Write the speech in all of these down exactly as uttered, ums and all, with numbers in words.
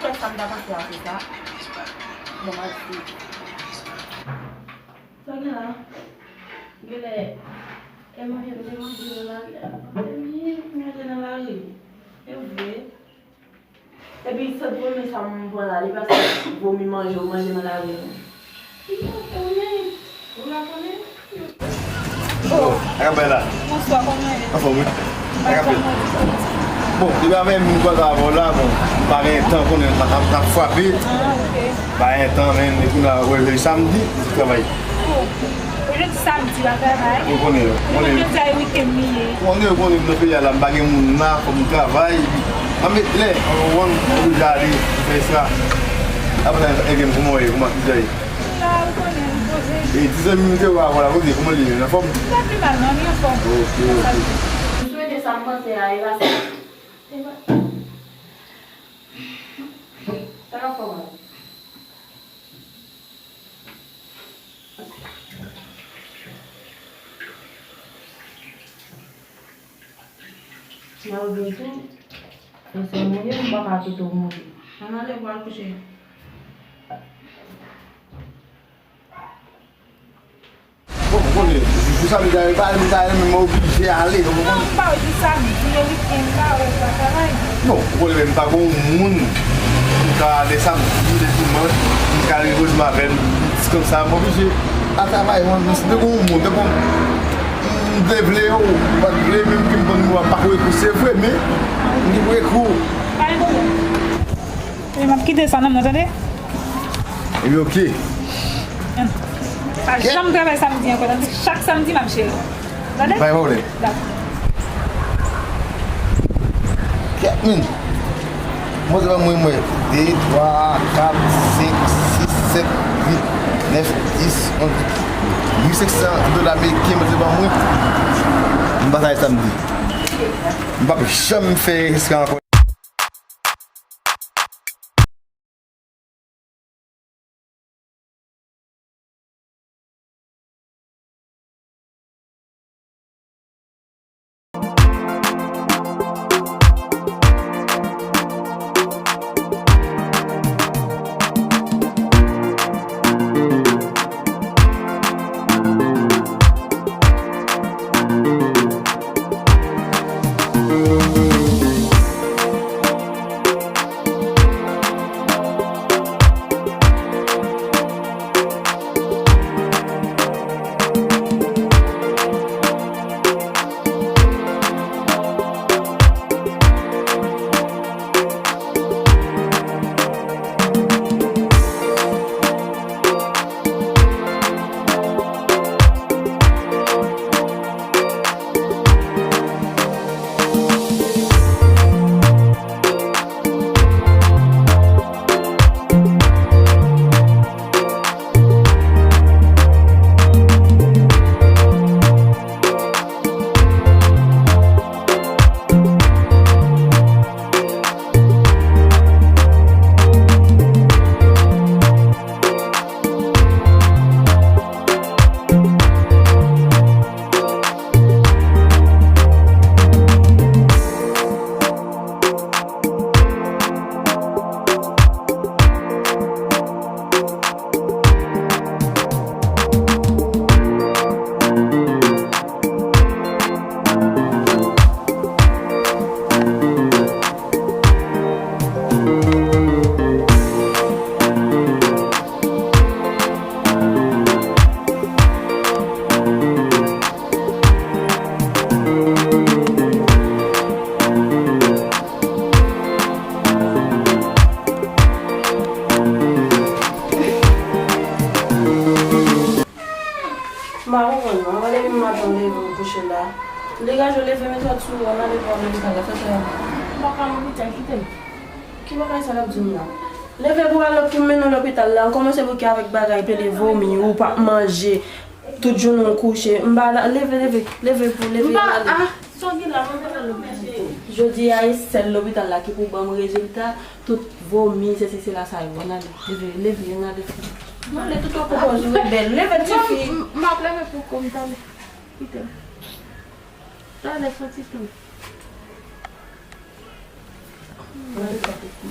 Sa m ta panse apre sa. Bon, mèsi. Sa gen la? Genlè, e manje, nou te manje nan lari a. Epi, manje nan lari. E vre. Epi, sant vomi sa m pran la, li pa sant vomi manje, ou manje nan lari a. Li pa konnen. Ou pa konnen? Oh, Arabella. Bonswa, kòman w ye? Anfòm, wi. Arabella. Bon, depi avè m, m kwaze avè w la, bon, m pa gen tan, konnen, m ap, m ap frape. Ah, ok. Pa gen tan, men, depi la, wè, jodi samdi, m travay. Oh, jodi samdi, w ap travay? Ou konnen, ou konnen. Jodi a, e weekend li ye. Ou konnen, ou konnen, nan peyi a la, m pa gen moun la, fòk m travay, epi, m ap met lè, ou konprann, m oblije ale, fè sa. Apre sa, e gen kòman w ye, kòman, kijan w ye? La, ou konnen, m poze. E ti zanmi m te wè avè w la, kote, kòman li ye? Li anfòm? Li pa pi mal, non, li anfòm. Ok, ok. M swete sa m panse a, e pa sa. E pa. Sa k ap fè w mal? Malgre tou, e sè w ye, m pa ka kite w mouri. Ann ale pou w al kouche. Bon, ou konnen, jou samdi a, e pa, m ta renmen, mwen oblije ale, ou konprann? Non, m pa wè jou samdi, e weekend, m pa wè w pa travay. Non, ou konnen, men m pa gon moun, m ka de samdi, de dimanch, m ka repoze m avè l, m konsa, m oblije al travay, mwen, men si te gon moun, te gon, m te vle yo, m pa t vle, menm ke m konn nou ap pa kouri kou, se vre, men m te kouri kou. Pa gen pwoblèm. E m ap kite sa nan men w, tande? Epi, ok. Pa janm travay samdi ankò, tande? Chak samdi, m ap jere w. Tande? Pa gen pwoblèm. Dakò. Kèt min. Montre ban mwen, mwen. De, twa, kat, senk, sis, sèt, uit, nèf, dis, onz. Mil senk san dola ameriken, montre ban mwen. M pa travay samdi. M p ap janm fè risk ankò. M pa konprann non. Gade m maten leve m kouche la. Degaje w leve, met sòt sou ou, ann ale pou w al lopital la, fè sa. M pa ka lopital, kite m. Ki bagay sa l ap di m la? Leve pou w al pou m mennen w lopital la. Ou kòmanse bouke avèk bagay pele vomi, ou p ap manje. Tout jounen w kouche. M pa la, leve, leve, leve pou, leve, ann ale. M pa, ah, sa w gen la, mwen pa nan lopital. Jodi a, e sèl lopital la ki pou ban m rezilta. Tout vomi, sesi, sela, sa yo. Ann ale. Leve, leve, ann ale. Ann ale, tout w ap pwopoze w bèl. Leve, tifi. M, m ap leve pou kò m, tande. Kite m. Tande, fè ti tan.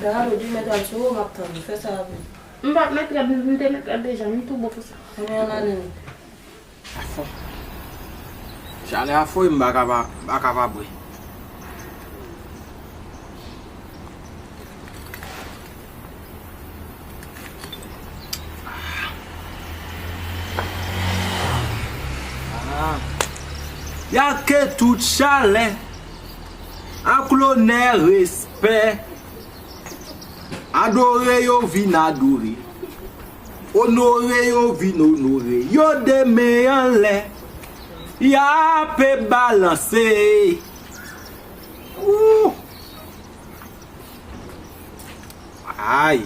Gade, ou di mèt al sou ou, m ap tann ou. Fè sa rapid. M pa t mèt rad, m te mèt rad deja, m tou bon pou sa. Konbyen ane nou? Afon. Chalè a fò, m pa ka pa, pa ka pa bwè. Ah. Y a ke tout chalè, ak lonè, respè. Adore yo vin adore. Onore yo vin onore. Yo de men anlè. Y ape balanse. Ooh. Ay.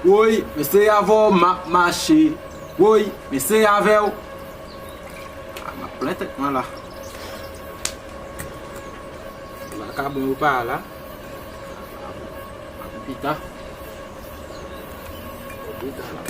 Woy, mesye avè w m ap mache. Woy, mesye avè w. A, m ap plen tèt mwen la. Vakabon yo pa la. Pita. Pita la.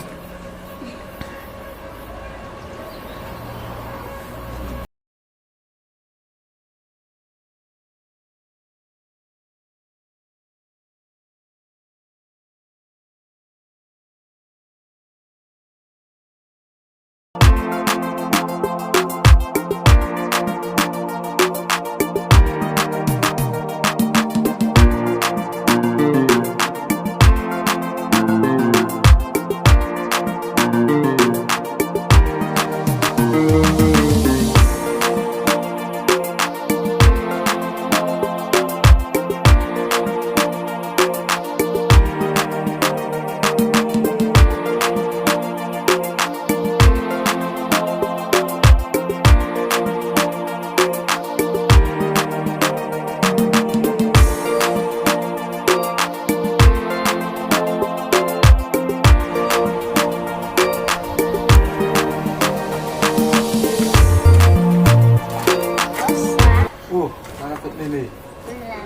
Bonswa. Oh, sa k ap fèt, Meme? M la.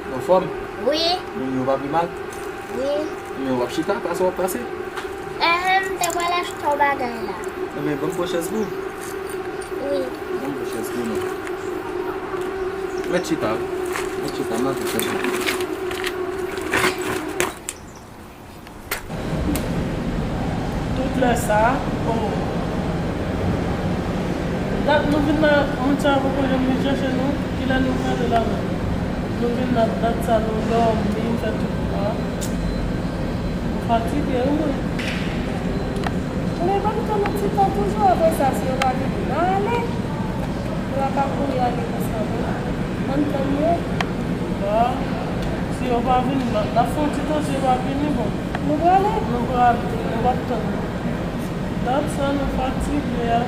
Ou anfòm? Wi. Mimi, ou pa pi mal? Wi. Men w ap chita, pase w ap pase? Ehe, m te pral achte yon bagay la. Enben, ban m pran chèz pou ou. Wi. Ban m pran chèz pou nou. Mèt chita, wi. Mèt chita, m ap pran chèz pou ou. Tout lè sa, oh. Dat nou vin la, moun sa yo poko janm vin chèche nou. Kilè nou prale la menm? Nou vin la, dat sa nou dòmi, fè tout sa. Nou fatige, wi, mwen. Men ban m tann yon ti tan toujou, apre sa, si yo pa vini, n a ale. Yo pa ka kouri ale konsa, non. Ann tann yo. Bon, si yo pa vini, n a, n a fè yon ti tan, si yo pa vini, bon. Nou prale? Nou prale, nou p ap tann. Dat sa nou fatige a.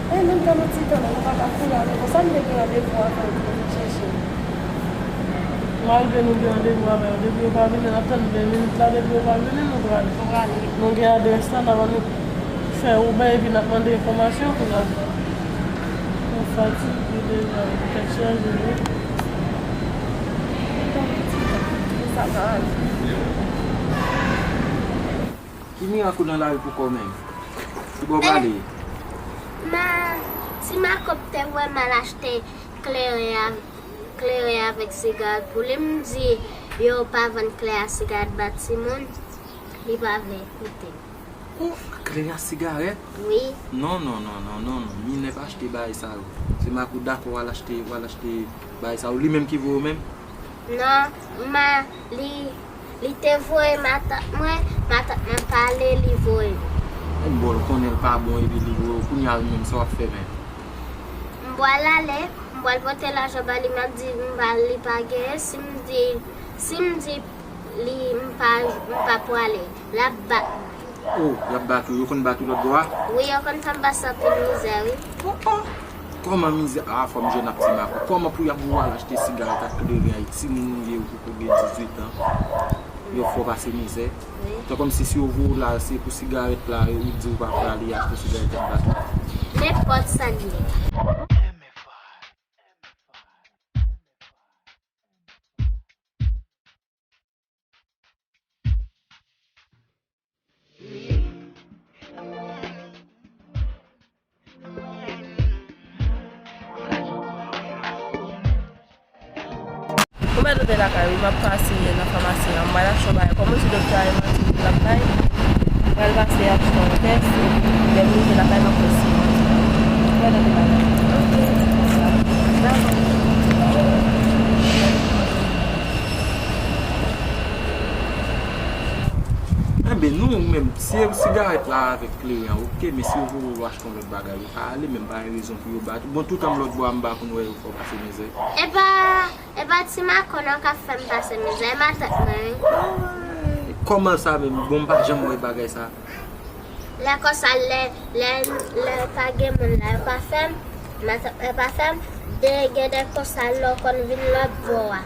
E, menm tan nou ti tan, nou pa ka kouri ale konsa, nou te gen randevou avè yo pou nou vin chèche. Malgre nou gen randevou avè yo, depi yo pa vini, n ap tann ven minit la, depi yo pa vini, nou prale. Nou prale. Nou gen adrès la, n ap annik fè Uber epi n ap mande enfòmasyon pou n al. Nou fatige deja, tèt chaje, wi. Sa pa ale. Ki mirak ou nan lari poukò menm? Ki bò w prale? Eh, ma, ti Makòb te voye m al achte kleren a, kleren avèk sigarèt pou li. M di yo pa vann kleren a sigarèt ba timoun. Li pa vle koute m. Ou kleren a sigarèt? Wi. Non, non, non, non, non, non. Minè pa achte bagay sa yo. Se Makòb dakò w al achte, w al achte bagay sa yo. Li menm ki voye w menm? Non, ma, li, li te voye matant mwen, matant mwen pa ale, li voye m. Bon, l konnen l pa bon epi li voye w. Kounye a menm, sa w ap fè menm? M pral ale, m pral pote lajan ba li, m ap di m pa, li pa genyen. Si m di, si m di li, m pa, m pa prale, l ap bat mwen. Oh, y ap bat ou, yo konn bat ou lòt bò a? Wi, yo konn fè m pase anpil mizè, wi. Oh, oh. Kòman mizè? Ah, fò m jwenn ak ti Makòb. Kòman pou y ap voye w al achte sigarèt ak kleren a, e timoun ou ye, ou poko gen dizuit an? Yo fè w pase mizè. Wi. Se kòmsi si yo voye w la, se pou sigarèt la, ou di ou pa prale achte sigarèt, y ap bat ou. Nenpòt sa l ye. Ou mèt rete lakay ou, m ap pase nan famasi an, m pral achte yon bagay. Kòm ou di doktè a e manti l ap bay, m pral pase achte yon tès, epi lè m rive lakay, m ap fè siy manti. Ou mèt rete lakay ou. Ok, dakò. Enben, nou menm, se sigarèt la avèk kleren an, ok, men si yo voye w achte yon lòt bagay, ou ka ale, men pa gen rezon pou yo bat ou. Bon, toutan m lòt bò a, m pa konn wè yo fè w pase mizè. Epa, epa ti makon an k ap fè m pase mizè, e matant mwen, wi. Kòman sa menm? Bon, m pa janm wè bagay sa. Lè konsa, lè, lè, lè pa gen moun la, yo pa fè m, matant mwen pa fè m, de, gen de konsa, lè w konn vin lòt bò a.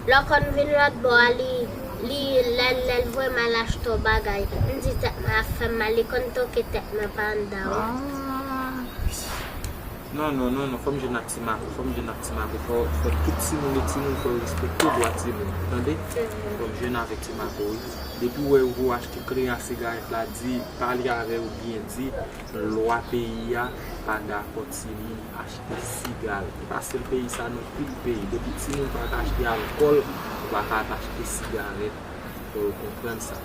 Lè w konn vin lòt bò a, li, li, lè, lè l voye m al achte yon bagay, m di tèt mwen ap fè m mal, li konn toke tèt mwen pa anndan, wi. Ah. Non, non, non, non, fò m jwenn ak ti makon, fò m jwenn ak ti makon, fò, fò tout timoun e timoun, fò yo respekte dwa timoun, ou tande? Mhm. Fò m jwenn avèk ti makon, wi. Depi w wè yo voye w achte kleren a, sigarèt la, di, pale avè yo byen, di, lwa peyi a pa dakò timoun achte sigarèt. E pa sèl peyi sa non, tout peyi. Depi timoun pa ka achte alkòl, ou pa ka achte sigarèt. Fò yo konprann sa.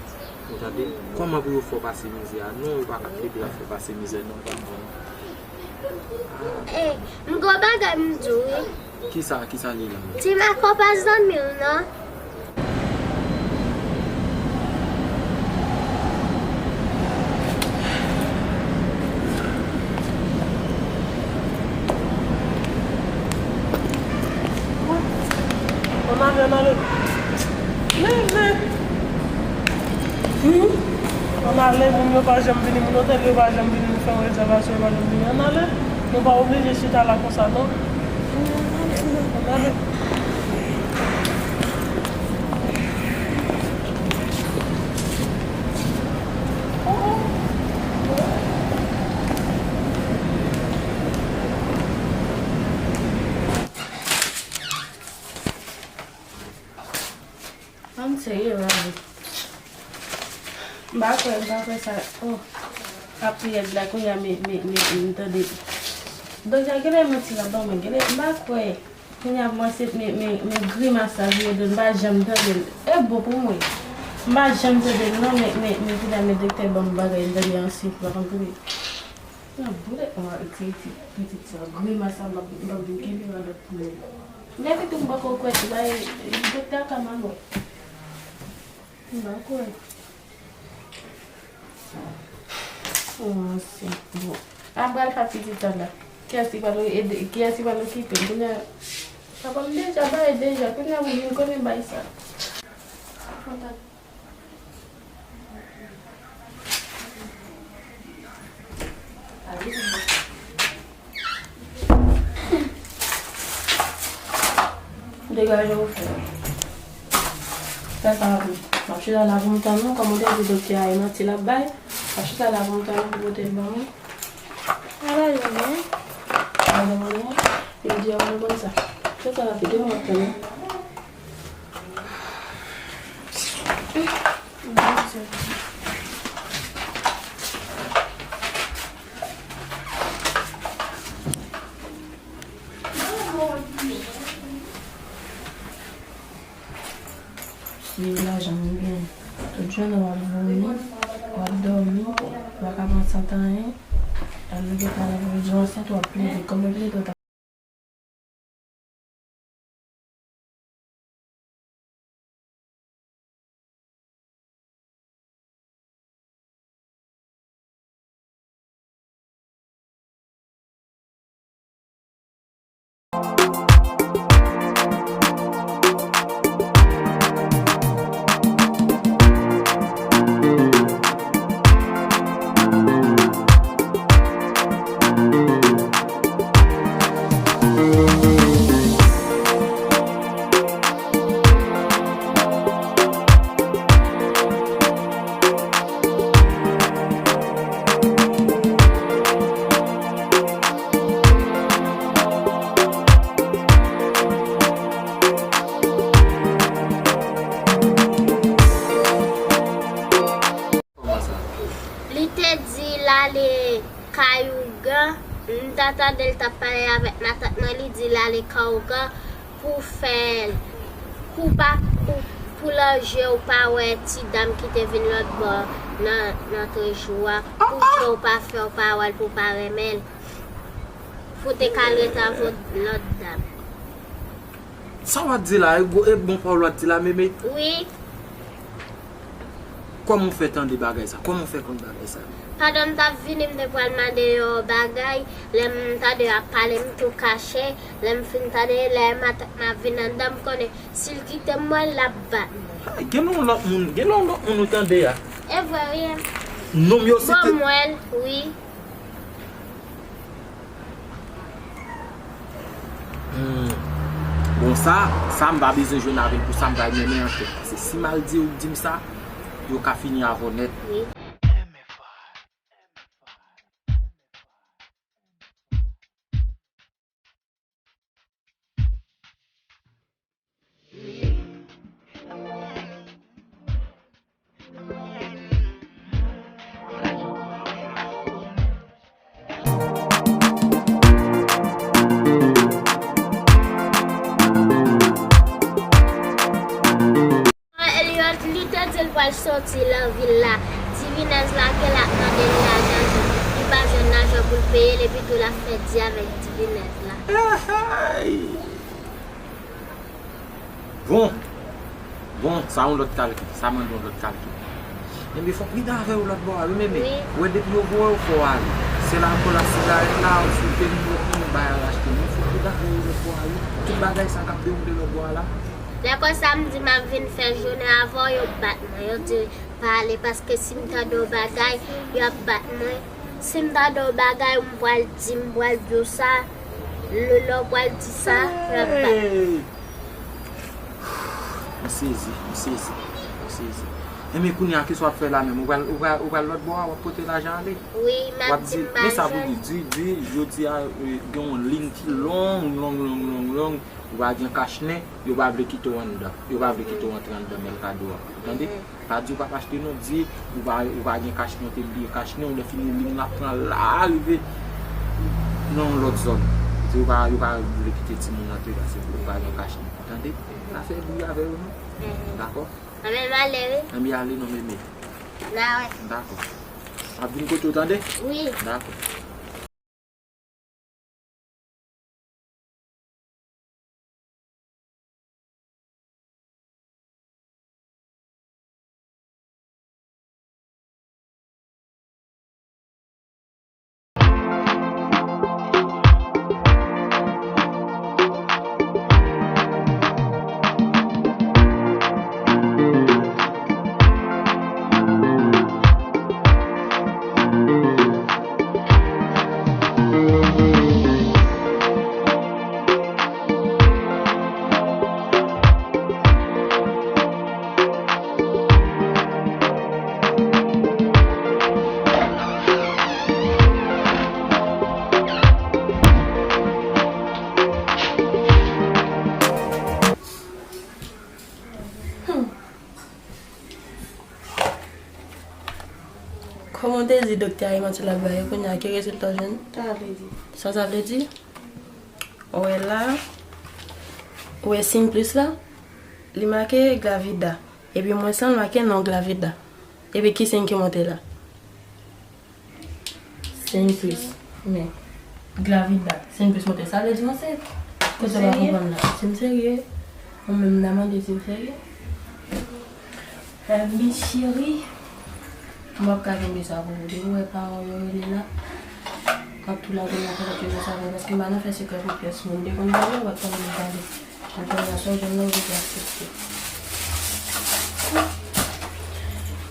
Ou tande? Kòman pou yo fè w pase mizè a? Non, yo pa ka ede w ap fè pase mizè non, pa bon. Eh, m gon bagay m di w, wi. Kisa, kisa li la menm? Ti makon pa zanmi w non. Ann ale, ann ale. Leve. Hmm? Ann ale, moun yo pa janm vini, moun otèl yo pa janm vini, nou fè yon rezèvasyon, yo pa janm vini. Ann ale. Nou pa oblije chita la konsa, non. Ann ale. Ann serye la wi. M pa kwè, m pa kwè sa. Oh. Ap riyèd la kounye a, men, men, men, men, tande. Doktè, genlè manti l ap ban mwen, genlè, m pa kwè. Kounye a, mwen se, men, men, men grimas sa vire do l, m pa janm tande l. E bon pou mwen. M pa janm tande l non, men, men, men kounye a, men doktè ban m bagay, m tande ansyen, m pa konn tande. Nan boulèt mwen, ti, ti, pitit sa, grimas sa, m ap, m ap vin kenbe radòt pou mwen. Lè pitit m poko kwè, ti bay, doktè a ka mal wè. M pa kwè. Oh, se bon. Apre al fè pitit sa la. Kiyès ki pral ede, kiyès ki pral okipe l? Kounye a, papa m deja bay deja. Kounye a pou vin konnen bay sa. Degaje w frè. Fè sa avè m. M ap chita la pou m tann ou, kòm ou te di doktè a e manti l ap bay. M ap chita la pou m tann ou pou pote l ban mwen. Ala lè, men. Ala lè, men. Yo di a, ou konn sa. Fè sa rapid, wi, m ap tann ou. Viv lajan m gen. Tout jounen w ap vomi, w ap dòmi, w pa ka pran sant anyen. Al lopital, lè w ansent, w ap plede. Kòm yo plede, w ta Li te di l ale kay ougan. M ta tande l t ap pale avèk matant mwen, li di l ale kay ougan pou fè, Pou pa, pou, pou lòt je w pa wè ti dam ki te vin lòt bò nan, nan trejou a, pou je w pa fè w pa wè l, pou w pa renmen l, pou w te ka ret avè lòt dam. Sa w ap di la, e gwo, e bon pawòl w ap di la, Meme? Wi. Kòman w fè tande bagay sa? Kòman w fè konn bagay sa? Pandan m t ap vini, m te pral mande yo bagay. Lè m tande yo ap pale, m tou kache. Lè m fin tande, lè m ap vin anndan, m konnen si l kite m, mwen, l ap bat mwen. Ay, gen yon lòt moun, gen yon lòt moun ou tande a. E vre, wi. Non, m yo site. Bon, mwen, wi. Hmm. Bon, sa, sa m pa bezwen jwenn avè l pou sa m pral mennen an tèt. Paske si m al di yo di m sa, yo ka fini avè w nèt. Wi. Elliot, li te di l pral soti nan vil la. Divinèz la ke l ap mande l lajan, li pa jwenn lajan pou l peye l, epi tou l ap fè di avèk divinèz la. Bon. Bon, sa yon lòt kalkil. Sa mande yon lòt kalkil. Enben, fòk li ta avè w lòt bò a, wi, Meme. Wi. Ou wè, depi yo voye w fò w ale. Se la pou la sigarèt la, ou sou teni, ou pran yon bay al achte. Men fòk li ta avè w lòt bò a, wi. Tout bagay sa k ap dewoule lòt bò a la. Lè konsa, m di m ap vin fè jounen avè w, yo bat mwen. Yo di pa ale, paske si m tande yon bagay, y ap bat mwen. Si m tande yon bagay, m pral di, m pral di w sa. Lè w pral di sa, y ap bat mwen. M sezi, m sezi, m sezi. Enben kounye a, kisa w ap fè la menm? Ou pral, ou pral, ou pral lòt bò a, w ap pote lajan ale? Wi, m ap di, m pa jwenn. Men sa pou di, di, di, jodi a, gen yon liy ki long, long, long, long, long. Ou pa gen kach nen, yo pa vle kite w anndan. Yo pa vle kite w antre anndan mèkado a. Ou tande? Pa di ou p ap achte non, di ou pa, ou pa gen kach nen, ou te bliye kach nen, ou lè fini liy la pran la rive nan yon lòt zòn. Di ou pa, yo pa vle kite timoun antre la, se pou ou pa gen kach nen. Tande? Pa fè bri avè yo non. Dakò? Anben m ale wi. Anben ale non Meme. N a wè. Dakò. M ap vin kote w tande? Wi. Dakò. Kòman w te di doktè a e manti l ap bay yo, kounye a ki rezilta w jwenn? Sa vle di? Sa sa vle di? Ou wè la, ou wè siy plis la, li make glavida. Epi mwens lan make non glavida. Epi ki siy ki monte la? Siy plis. Men, glavida, siy plis monte. Sa vle di mwen se kote w pa konprann la. Si m serye, mwen menm m a mande si w serye. Hermie cheri, m p ap ka kenbe sa pou ou. Depi w wè paran w yo rele la, m ap tou lage nan kòlèt yo konsa, paske m pa nan fè sekrè pou pyès moun. M te konn pale, w ap tande m pale. Entèvansyon jèn nan oblije aksepte.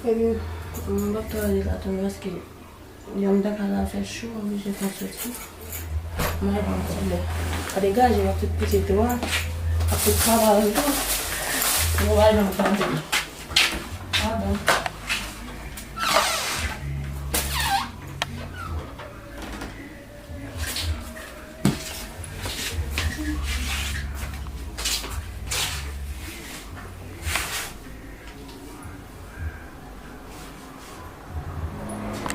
Ebyen, m p ap travay la tou non, paske yon m ta ka la fè cho, m oblije fè soti. Mwen ban m ti lè. A degaje, w ap tout pitit ou a, ak tout travay ou tou. Mwen pa janm tande. Pardon.